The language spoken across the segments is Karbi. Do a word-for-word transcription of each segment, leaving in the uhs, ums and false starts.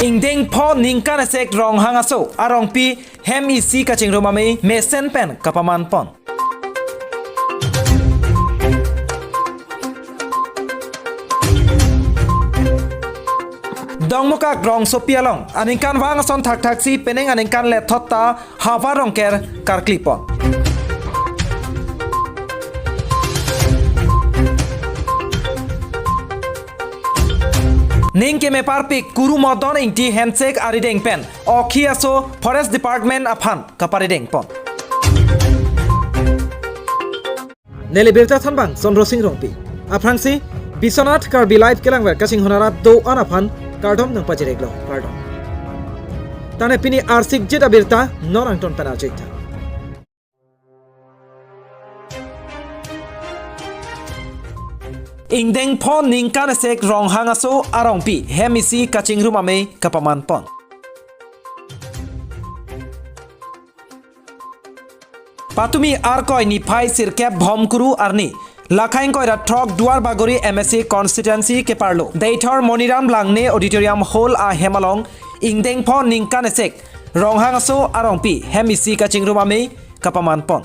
Ingdeng pho ningkan esek Ronghang aso arongpi hem isi kachingrum amei mesen pen kapaman pon. Dongmukak rongsopi along aningkanvang ason thakthaksi penang aningkan lethot ta havar rongker karkli pon. Ning keme parpik Kuru Modon Ingti Hensek arideng pen okhi aso Forest Department aphan kaparideng pon. Neli birta thanbang Sondro Sing Rongpi. Aphrangsi Biswanath Karbi Live kelangver kachinghon arat do-an aphan kardom nangpachiriklo, kardom. Tangte pini arsik jit abirta non angton pen arjik tha. Ingdeng pho ningkan esek Ronghang aso arongpi hem isi kachingrum amei kapaman pon. Patumi Arkoi niphai sirkep Bhomkuru arni, lakhai ingkoi ra throk Duarbagori M A C constituency keparlo Deithor Moniram Langne Auditorium Hall ahem along ingdeng pho ningkan esek Ronghang aso arongpi hem isi kachingrum amei kapaman pon.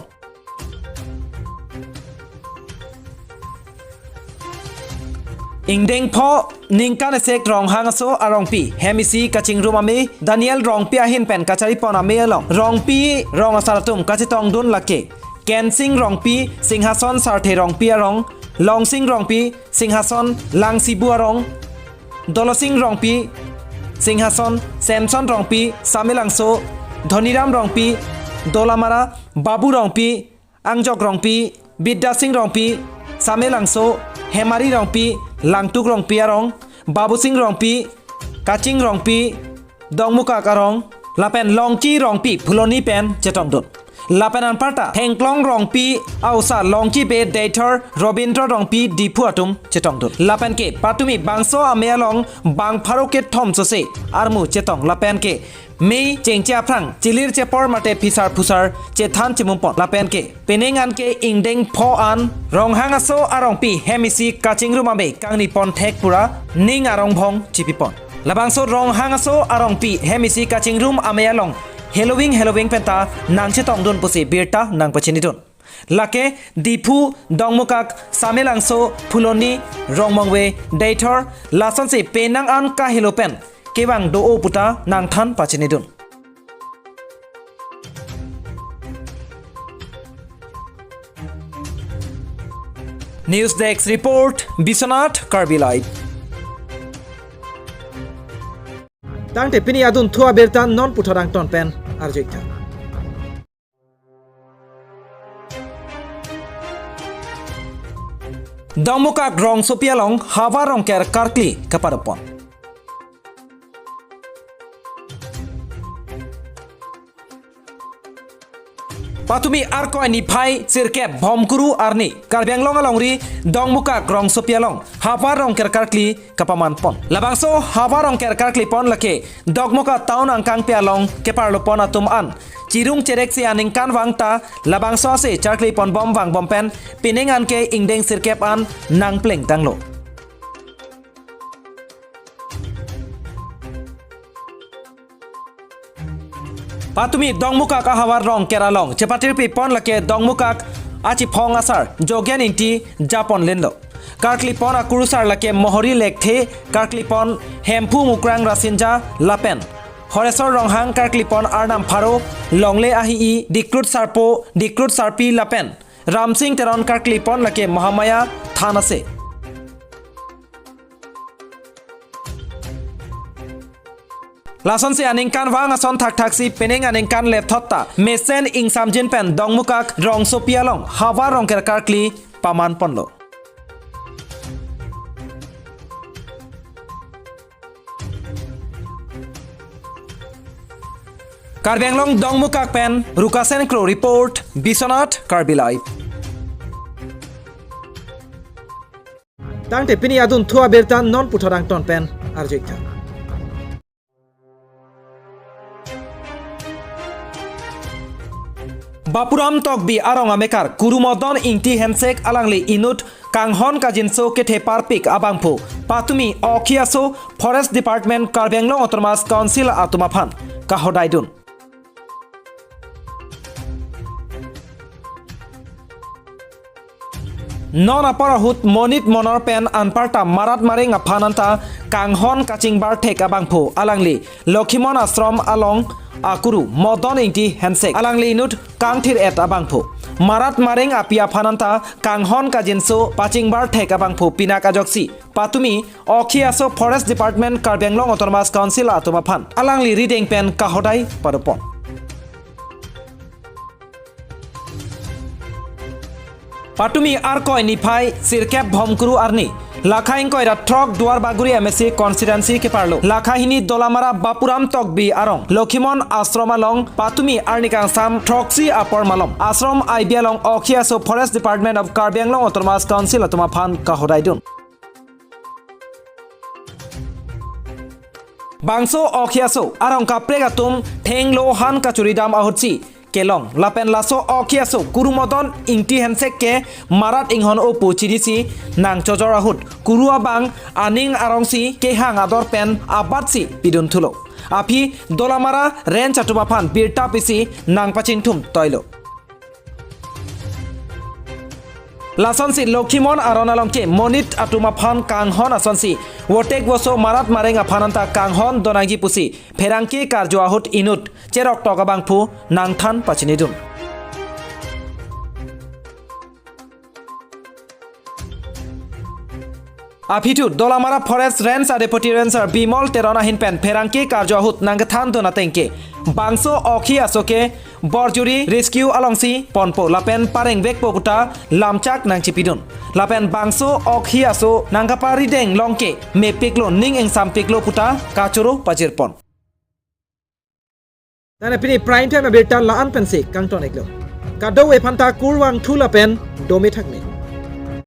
Ingdeng pho ningkan esek Ronghang aso arongpi hem isi kachingrum amei Daniel Rongpi ahin pen kachari pon amei along Rongpi rong asar atum kachetongdun lake Kensing Rongpi, Singhason Sarthe Rongpi arong, Longsing Rongpi, Singhason Langsibu arong, Dolosing Rongpi, Singhason Samson Rongpi, Samelangso, Dhoniram Rongpi, Dolamara, Babu Rongpi, Angjok Rongpi, Bidya Sing Rongpi, Samelangso, Hemari Rongpi, Langtuk Rongpi arong, Babu Sing Rongpi, Kaching Rongpi, Dongmukak arong, lapen Longki Rongpi Phuloni pen chetongdun. Lapen anparta Thengklong Rongpi aosa Longki Bey Deithor Robindro Rongpi Diphu atum chetongdun. Lapen ke patumi bangso amei along bang pharo kethom sose armu chetong lapen ke mei chengche aphrang chilir chepor mate phisar phusar chethan chemum pon lapen ke penang an ke ingdeng pho an Ronghang aso arongpi hem isi kachingrum amei kangni pon thek pura ning arong bhong chipi pon. Labangso Ronghang aso arongpi hem isi kachingrum amei along heloving heloving penta nangchetongdun pusi birta nangpachinidun. Lake Diphu, Dongmukak, Samelangso, Phuloni, Rongmongve, Deithor, lasonsi penang an kahelo pen kevang do-o puta nangthan pachinidun. News Desk Report, Biswanath Karbi Live. Tangte pini adunthu abirta non puthot angton pen arjik tha. Dongmukak rongsopi along havar rongker karkli kapado pon. Patumi Arkoi niphai sirkep Bhomkuru arni Karbi Anglong alongri Dongmukak rongsopi along havar rongker karkli kapaman pon. Labangso havar rongker karkli pon lake Dongmukak town angkangpi along keparlo pon atum an chirung chereksi aningkanvang ta labangso ase charkli pon bom vang bom pen penang an ke ingdeng sirkep an nangpleng tanglo. Patumi Dongmukak ahavar rongker along chepatirpi pon lake Dongmukak achiphong asar Jogen Ingti japon lenlo. Karkli pon akurusar lake Mohori Lekthe, karkli pon Hemphu Mukrang Rasinja lapen Horesor Ronghang, karkli pon Arnam Pharo, Longle Ahi-i, Dikrut Sarpo, Dikrut Sarpi lapen Ramsing Teron, karkli pon lake Mahamaya Thanase. Lasonsi aningkanvang ason thakthaksi penang aningkan lethot ta mesen ingsamjin pen Dongmukak rongsopi along havar rongker karkli paman ponlo. Karbi Anglong Dongmukak pen Rukasen Kro report, Biswanath Karbi Live. Tangte pini adunthu abirta non puthot angton pen arjik tha. Bapuram Tokbi arong amekar Kuru Modon Ingti Hensek alangli inut kanghon kajinso kethe parpik abangphu Patumi Okhi aso Forest Department Karbi Anglong Autonomous Council atum aphan kahodaidun. Non apor ahut monit monor pen anparta marat mareng aphan anta kanghon kachingbar thek abangphu alangli Lokhimon Ashram along akuru Modon Ingti Hensek alangli inut kangthir-et abangphu. Marat mareng api aphan anta kanghon kajinso pachingbar thek abangphu pinak ajoksi patumi Okhi aso Forest Department Karbi Anglong Autonomous Council atum aphan alangli rideng pen kahodai padopon. Patumi Arkoi niphai sirkep Bhomkuru arni, lakha ingkoi ra throk Duarbagori M A C constituency keparlo, lakha hini Dolamara Bapuram Tokbi arong Lokhimon Ashram along patumi arni kangsam throksi apor malom Ashram I B along Okhi aso Forest Department of Karbi Anglong Autonomous Council atum aphan kahodaidun. Bangso Okhi aso arong kaprek atum thenglo han kachuridam ahutsi kelong lapen laso Okhi aso kuru Modon Ingti Hensek ke marat inghon-o pu chirisi nangchojor ahut kuru abang aning arongsi kehang ador pen abatsi pidunthulo. Aphi Dolamara range atum aphan birta pisi nangpachingthum toilo. Lasonsi Lokhimon aron along ke monit atum aphan kanghon asonsi votek voso marat mareng aphan anta kanghon donangji pusi pherangke karju ahut inut cheroktok abangphu nangthan pachinidun. Aphi thu Dolamara Forest Range a Deputy Ranger Bimol Teron ahin pen pherangke karju ahut nangkethandun ateng ke bangso Okhi aso ke Borjuri Rescue alongsi ponpo lapen parengvekpo puta lamchak nangchipidun. Lapen bangso Okhi aso nangkaparideng long ke mepiklo ning ingsampiklo puta kachoro pajirpon. Nana pini prime time abirta la-an pensi kangton-iklo. Kadokave aphanta kurvangthu lapen dome thakme.